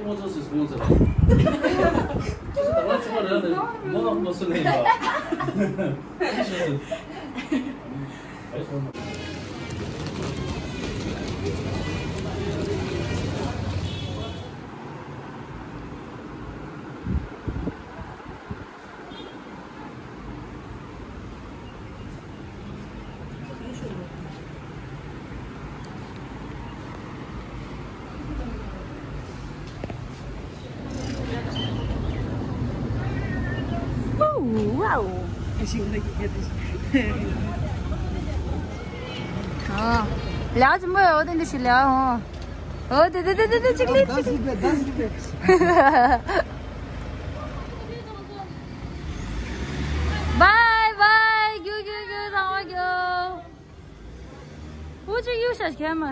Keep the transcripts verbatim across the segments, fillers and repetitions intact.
Sponsor, sponsor. Sponsor, sponsor. Wow. ལ་ཅི་མོ་ཡོད་དེ་འདི་ཞིག་ལ་ཧོ། ཨོ་དེ་དེ་དེ་དེ་དེ་ཅིག་ལི་ཅིག་ལི། བའི་བའི། རྒྱུག་རྒྱུག་རྒྱུག་ཚང་མ་རྒྱུག་ཨུ་ཅིག་གཡུག་ཤ་ཁྱེར་མ།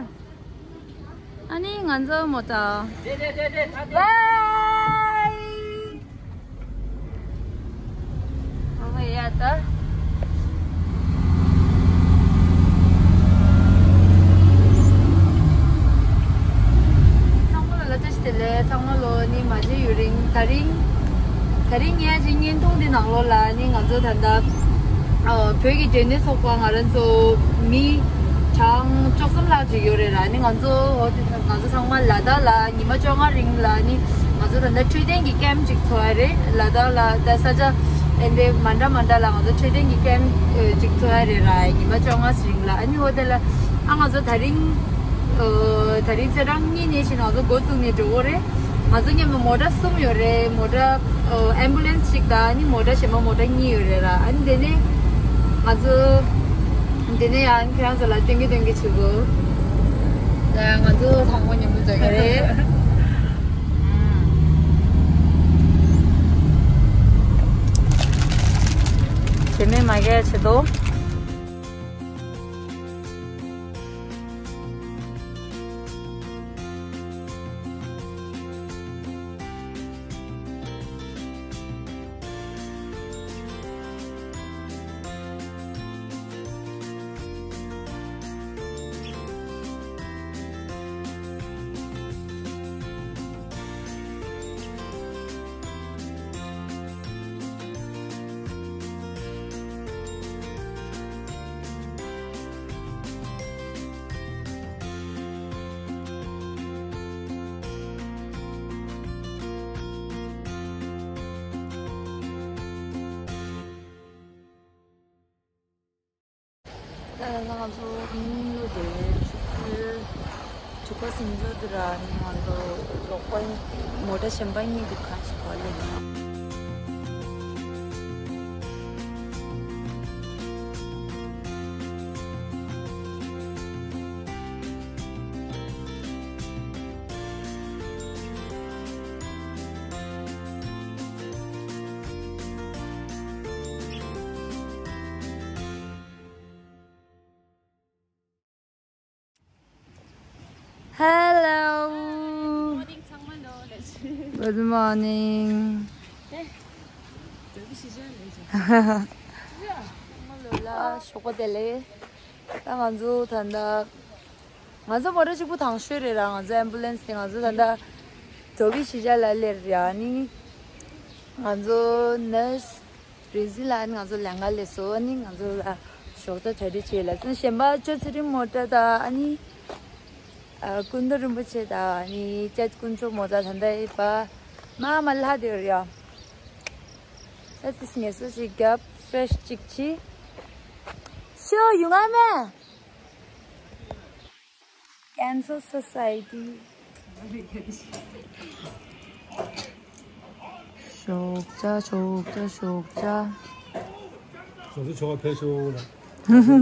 ཨ་ནི་ང་ཚོ་མོ་ཊ། བའི། ཨོ་ཡ་ད། ཚང་མ་ལ་བཀྲ་ཤིས་བདེ་ལེགས། ཚང་མ་ལོ་ནི་མ་བརྗེད་ཡུན་རིང་། ད་རིང་། ད་རིང་ངས་ཅིག་བརྙན་ཐུང་འདི་ནང་ལོགས་ལ་ནི་ང་ཚོ་ད་ལྟ་ཨ་བོད་ཀྱི་འབྲས་ནད་ཚོགས་པ་ང་རང་ཚོ་མི་གྲངས་བཅུ་གསུམ་ལྷག་ཅིག་ཡོད་རེད་ར། ནི་ང་ཚོ་ཨོ་དེ་ང་ཚོ་ཚང་མ་ལ་དྭགས་ལ་ཉི་མ་བཅོ་ལྔ་རིང་ལ་ནི་ང་ཚོ་ད་ལྟ་འཕྲོད་བསྟེན་གྱི་ཀེམ་ཅིག་ཚོགས་ཡ་རེད། ལ་དྭགས་ལ་ད་ས་ཆ་ཨེ་འདྲ་མ་འདྲ་མ་འདྲ་ལ་ང་ཚོ་འཕྲོད་བསྟེན་གྱི་ཀེམ་ཅིག་ཚོགས་ཡ་རེད་ར། ཉི་མ་བཅོ་ལྔ་རིང་ལ། ཨ་ནི་ཨོ་དེ་ལ་ཨ་ང་ཚོ་ད་རིང་ཨ་ད་རིང་ཚེས་གྲངས་གཉིས་ནས་བྱས་ང་ཚོ་འགོ་བཙུགས་ནས་འགྲོ་གི་རེད། ང་ཚོ་མཉམ་དུ་མོ་ཊ་གསུམ་ཡོད་རེད། མོ་ཊ་ཨ་ཨེམ་བུ་ལན་སི་གཅིག་དང་ནི་མོ་ཊ་གཞན་པ་མོ་ཊ་གཉིས་ཡོད་རེད་ར། ཨ་ནི་དེ་ནས་ང་ཚོ་དེ་ནས་ཡང་ཁྱེད་རང་ཚོ་ལ་སྟོན་གི་སྟོན་གི་བྱེད་དགོས། ད་ང་ཚོ་ཚང་མ་མཉམ་དུ་འགྲོ་གི་རེད། དེ་ནས་མ་གལ་ཆེ་དོ། ད་ང་ཚོ་ཉིན་གུང་དེ་ཆུ་ཚོད་དྲུག་པ་ཟིན་འགྲོ་དུས་ར། ང་ཚོ་ལོག་པ་མོ་ཊ་གཞན་པ་གཉིས་འདུག་ག་ཞིག་གོ་ལེ་ན། Hello. Morning, ཚང་མ་ལོ་ལེགས། Good morning. ཨེ། དེ་བི་ཤི་ཇ་ལེགས། ཚང་མ་ལོ་ལ་ཞོགས་པ་བདེ་ལེགས། ད་ང་ཚོ་ད་ལྟ་ང་ཚོ་མོ་ཊ་གཅིག་པུ་དང་ཤོས་རེད་ར། ང་ཚོ་ཨེམ་བུ་ལན་སི་དེ་ང་ཚོ་ད་ལྟ་དེ་བི་ཤི་ཇ་ལ་སླེབས་རེད། ཨ་ནི་ང་ཚོ་ནར་སི་རེ་ཟི་ལ་ཨ་ནི་ང་ཚོ་ལས་ཀ་སླེབས་སོང་། ཨ་ནི་ང་ཚོ་ལ་ཞོགས་ཇ་གྲ་སྒྲིག་བྱས་ལ་སོང་། གཞན་པ་ཅོ་ཚེ་རིང་མོ་ཊ་དང་ཨ་ནི་ཨ་སྐུ་མདུན་རིན་པོ་ཆེ་དང་ཨ་ནི་སྐྱབས་དཀོན་མཆོག་མོ་ཊ་ད་ལྟ་ཡིན་པ་མ་མ་ལྷག་དེ་རེད་ཡ། ད་དེ་ངལ་གསོ་ཅིག་རྒྱབ། ཕི་རེ་ཤི་ཅིག་བྱས། ཤོ་ཡོང་ང་མེད། Cancer Society. ཞོགས་ཇ། ཞོགས་ཇ། ཞོགས་ཇ། ཞོགས་ཇ་ཞོགས་པ་ཕེབས་ཤོག་ལ།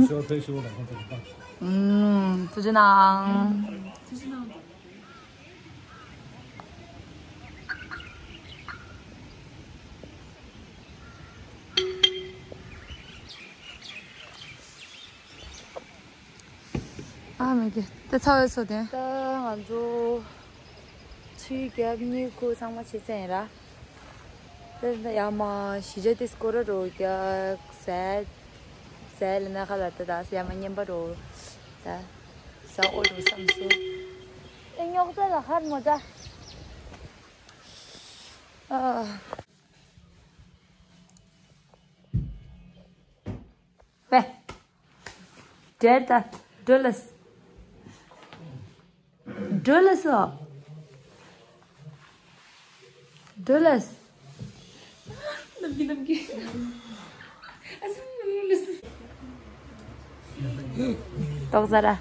ཞོགས་པ་ཕེབས་ཤོག་ལ། ཁོང་ཚོ་ལ། ཨུམ། ཐུགས་རྗེ་གནང་། ཨ་མ་གི་དེ་ཚ་བའི་སོ་དེ། ད་ང་ཚོ་ཆུ་རྒྱབ་གཉིད་ཁུག་ཚང་མ་བྱས་ཚར་ཡིན་ར། དེ་ད་ཡ་མ་གཞིས་ཆགས་དེ་སྐོར་ར་རོ་རྒྱག་ཟས་ཟས་ལ་ན་ཁ་ལ་ད་ད་ཡ་མ་བརྙན་པ་རོ་ད་ཟ་ཨོ་རོ་བསམ་སོ། ཨེ་རྙོག་དྲ་ལ་ཧར་མོ་ད། ཨ། ཝེ། བྲེལ་ད། འགྲོ་ལས། འགྲོ་ལས་སོ། འགྲོ་ལས། ནམ་གི་ནམ་གི། ཨ་ཙི། ལྟོགས་ཚར་ར།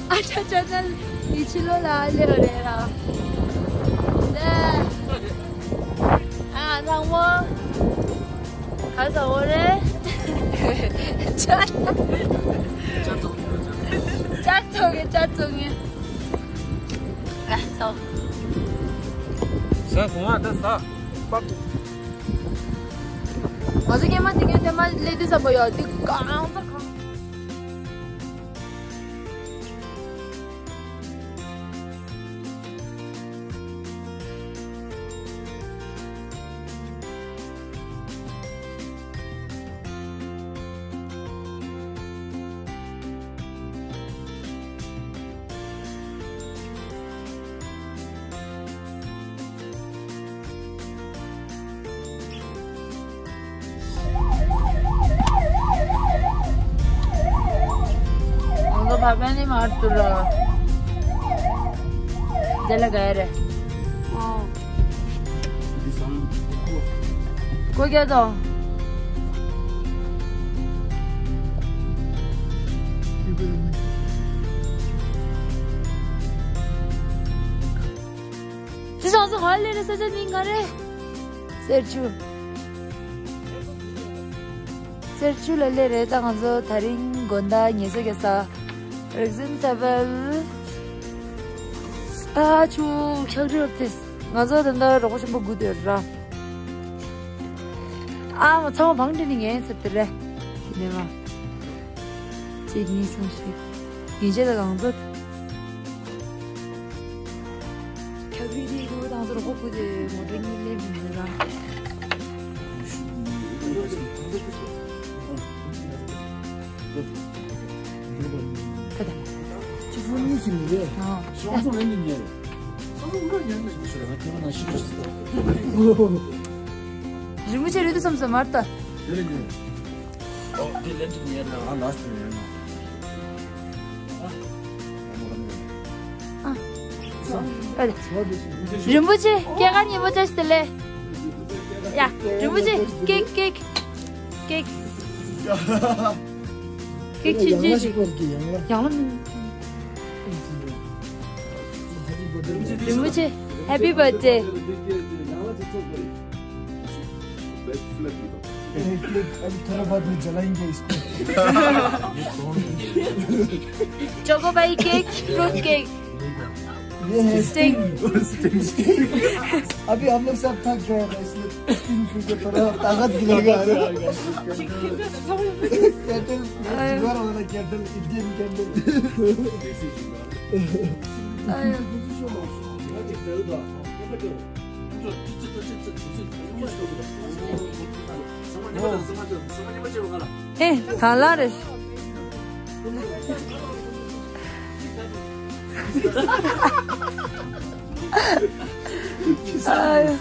ཨ་ཅག་ཅག་ཅག་ནི་ཕྱི་ལོགས་ལ་སླེབས་རེད་ར། ནས། ཨ་ནང་མོ། ག་ཟ་འོ་རེད། ཅག་ཅག་ཚོ་གི་ཅག་ཚོ་གི། ཨ་ཚོ། ཟ་གོང་མ་ད་ཟ། པག་ང་ཚོ་སྔོན་མ་དེ་གའི་ཐེངས་མ་སླེབས་དུས་ཙམ་པ་ཡོད་དེ་གང་ཚ་གང་། ང་ཚོ་ཕ་ཕན་ནི་མར་ཏུ་ལ། དེ་ལ་ག་རེ། ཨོ། ཀོ་རྒྱ་དང་། ཅི་ཙང་ཚོ་ག་ལེ་རེ་ས་ཆ་མིང་ག་རེ། གསེར་ཆུ། གསེར་ཆུ་ལ་སླེབས་རེད། ད་ང་ཚོ་དེ་རིང་དགོང་དག་ཉལ་ས་གི་ས། རིག་འཛིན་ཚ་བལ། ཨ་ཆུ་ཁྱག་རིལ་ཏེ། ང་ཚོ་ད་ལྟ་རོགས་པ་ཆེན་པོ་སྒུག་བསྡད་ཡོད་ར། ཨ་མ་ཚང་མ་བང་སྒྲིག་ནས་ཉལ་ཟེར་དེ་རེད། དེ་ནས་མ། གཅིག་གཉིས་གསུམ་བཞི། ཉིན་བྱེད་ལ་གང་ཚོད། ཁྱབ་རི་དེ་དུ་དང་ཟོར་ཧོ་ཀུ་དེ་མོ་ཊ་གཉིས་ལེན་མི་འདུག་ར། ཁ་ད། ཅི་ཧྥུ་ནི་ཞིག་རེད། ཨ། ཤོང་སོང་ལེན་མི་ཉན། སོང་སོང་ལེན་ཉན་ནས་ཞུ་ཞུ་ར་ང་ཐེངས་མ་ན་ཤི་རུ་ཞིག་ད། རིན་པོ་ཆེ་རེད་དུ་བསམ་སོང་མར་ད། དེ་རེད་ཉན། ཨོ་དེ་ལེན་ཐུབ་ཉན་ན་ང་ལ་སུ་ཉན་ན། ཨ། ཨ་རེད། རིན་པོ་ཆེ་སྐྱེས་སྐར་ཉིན་མོ་བཅས་ཏེ་ལེ། ཡ། རིན་པོ་ཆེ་ཀེག་ཀེག་ཀེག་ཀེག་ཆུང་ཆུང་ཞིག་ཡང་ལ་མིན། རིན་པོ་ཆེ་ཧེ་པི་བར་ཐི་ཌེ། अभी थोड़ा बाद में जलाएंगे इसको। Choco Pie cake, fruit cake. ये है स्टिंग। अभी हम लोग सब थक गए हैं, इसलिए स्टिंग पी के थोड़ा ताकत मिलेगा। कैंडल, जुगाड़ वाला कैंडल, इंडियन कैंडल। ཨེ། ཐ་ལ་རེད། ཨ།